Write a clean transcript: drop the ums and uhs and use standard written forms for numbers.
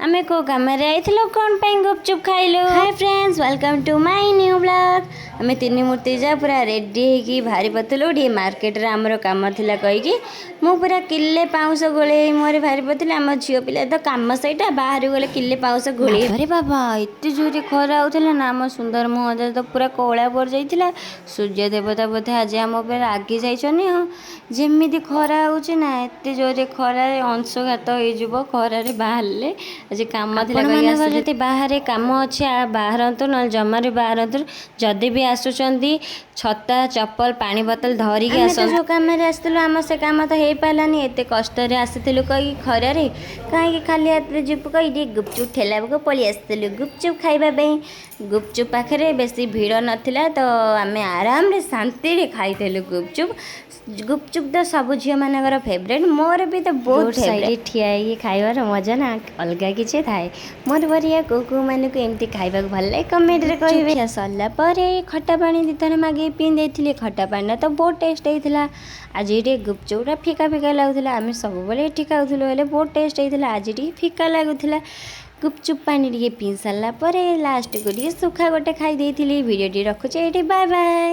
ଆମେ କେଉଁ କାମରେ ଯାଇଥିଲୁ, କ'ଣ ପାଇଁ ଗୁପଚୁପ୍ ଖାଇଲୁ? Hi friends, welcome to my new vlog. ଆମେ ତିନି ମୂର୍ତ୍ତି ଯା ପୁରା ରେଡ଼ି ହେଇକି ବାହାରି ପଡ଼ିଥିଲୁ। ଟିକେ ମାର୍କେଟରେ ଆମର କାମ ଥିଲା କହିକି ମୁଁ ପୁରା କିଲେ ପାଉଁଶ ଗୋଳେଇ ମୁହଁରେ ବାହାରି ପଡ଼ିଥିଲି। ଆମ ଝିଅ ପିଲା ତ କାମ ସେଇଟା, ବାହାରକୁ ଗଲେ କିଲେ ପାଉଁଶ ଗୋଳେଇ। ଆରେ ବାବା, ଏତେ ଜୋରରେ ଖରା ହେଉଥିଲା ନା, ଆମ ସୁନ୍ଦର ମୁହଁ ତ ପୁରା କଳା ପଡ଼ିଯାଇଥିଲା। ସୂର୍ଯ୍ୟ ଦେବତା ବୋଧେ ଆଜି ଆମ ଉପରେ ରାଗି ଯାଇଛନ୍ତି। ଆଉ ଯେମିତି ଖରା ହେଉଛି ନା, ଏତେ ଜୋରରେ ଖରାରେ ଅଂଶୁଘାତ ହେଇଯିବ ଖରାରେ ବାହାରିଲେ। ଆଜି କାମ ଥିଲା ଆପଣମାନଙ୍କର, ଯଦି ବାହାରେ କାମ ଅଛି ବାହାରନ୍ତୁ, ନହେଲେ ଜମାରୁ ବାହାରନ୍ତୁ। ଯଦି ବି ଆସୁଛନ୍ତି, ଛତା, ଚପଲ, ପାଣି ବୋତଲ ଧରିକି ଆସନ୍ତୁ। ଯେଉଁ କାମରେ ଆସିଥିଲୁ, ଆମ ସେ କାମ ତ ହେଇପାରିଲାନି। ଏତେ କଷ୍ଟରେ ଆସିଥିଲୁ କହିକି ଖରାରେ କାହିଁକି ଖାଲି ହାତରେ ଯିବୁ କହି ଟିକେ ଗୁପଚୁପ୍ ଠେଲାକୁ ପଳେଇ ଆସିଥିଲୁ ଗୁପଚୁପ୍ ଖାଇବା ପାଇଁ। ଗୁପଚୁପ୍ ପାଖରେ ବେଶୀ ଭିଡ଼ ନଥିଲା ତ ଆମେ ଆରାମରେ ଶାନ୍ତିରେ ଖାଇଥିଲୁ ଗୁପଚୁପ୍। ଗୁପଚୁପ୍ ତ ସବୁ ଝିଅମାନଙ୍କର ଫେଭରେଟ୍, ମୋର ବି ତ ବହୁତ। ସାଇଡ଼୍ ଠିଆ ହେଇକି ଖାଇବାର ମଜା ନା ଅଲଗା କିଛି ଥାଏ। ମୋର ପରିଆ କେଉଁ କେଉଁମାନଙ୍କୁ ଏମିତି ଖାଇବାକୁ ଭଲ ଲାଗେ, କମେଣ୍ଟରେ କହିବେ। ଖିଆ ସରିଲା ପରେ ଖଟା ପାଣି ଦୁଇଥର ମାଗିକି ପିଇ ଦେଇଥିଲି। ଖଟା ପାଣିଟା ତ ବହୁତ ଟେଷ୍ଟ ହେଇଥିଲା। ଆଜି ଟିକେ ଗୁପଚୁପଟା ଫିକା ଫିକା ଲାଗୁଥିଲା। ଆମେ ସବୁବେଳେ ଏଠି ଖାଉଥିଲୁ, ହେଲେ ବହୁତ ଟେଷ୍ଟ ହେଇଥିଲା। ଆଜି ଟିକେ ଫିକା ଲାଗୁଥିଲା। ଗୁପଚୁପ୍ ପାଣି ଟିକେ ପିଇ ସାରିଲା ପରେ ଲାଷ୍ଟକୁ ଟିକେ ଶୁଖା ଗୋଟେ ଖାଇ ଦେଇଥିଲି। ଭିଡ଼ିଓଟି ରଖୁଛି ଏଇଠି, ବାଏ ବାଏ।